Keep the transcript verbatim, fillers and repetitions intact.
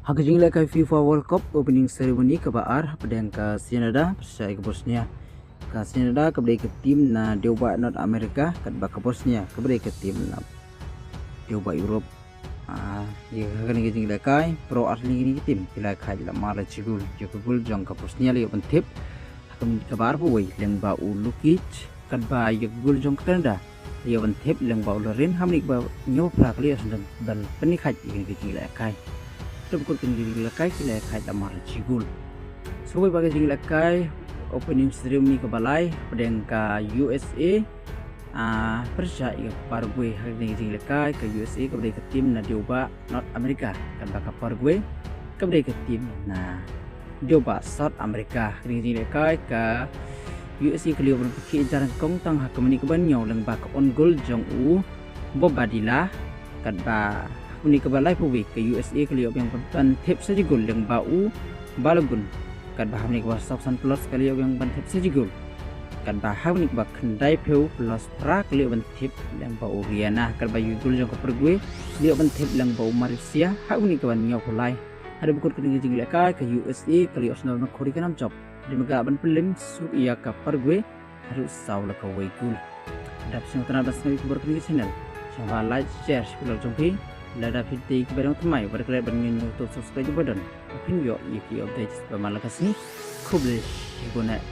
Ha ka jinglehkai FIFA World Cup opening ceremony kaba ar hapdeng ka Canada pyrshah ïa ka Bosnia. Ka Canada kaba dei ka team na dewbah North America, katba ka Bosnia kaba dei ka team na dewbah Europe. Ah, ïa kane ka jinglehkai, baroh ar tylli kine ki team ki la khaid lamar da shi gol. Ïa ka gol jong ka Bosnia la ïoh ban thep ha ka minit kaba arphew wei lyngba u Lukic, katba ïa ka gol jong ka Canada la ïoh ban thep lyngba u Larin ha minit kaba hynñiewphew phra, ka la ïoh sdang ban pynïakhaid ïa kane ka jinglehkai. Te ba kut kane ka jinglehkai ki la khaid lamar da shi gol. Sa kawei pat ka jinglehkai opening ceremony kaba lai hapdeng ka U S A, ah, pyrshah ïa ka Paraguay. Ha kane ka jinglehkai ka U S A kaba dei ka team na dewbah North America, katba ka Paraguay kaba dei ka team na dewbah South America. Ha kane ka jinglehkai ka U S A ka la ïoh ban pynkhih jar nyngkong tang ha ka minit kaba hynñiew lyngba ka own goal jong u Bobadilla, katba ha ka minit kaba laiphew wei ka U S A ka la ïoh biang ban thep sa shi gol lyngba u Balogun, katba ha ka minit kaba sawphew san plus ka la ïoh biang ban thep sa shi gol, katba ha ka minit kaba khyndaiphew plus phra ka la ïoh ban thep lyngba u Reina, katba ïa ka gol jong ka Paraguay ka la ïoh ban thep lyngba u Marussia ha ka minit kaba hynñiewphew lai. Haduh ba kut kane ka jinglehkai ka U S A ka la ïoh sdang ban khuri ka nam jop. Dei ma ka ban pynlem suk ïa ka Paraguay haduh saw la ka wei gol. Da phi sngewtynnat ban sngap ïa ki khubor kane ka channel, sngewbha like, share, share ïa ki lok jong phi. Lada phi dei kiba dang thymmai, wat klet ban ñion to subscribe button ba phin ïoh ïa ki updates ba man la ka sngi. Khublei shibun eh.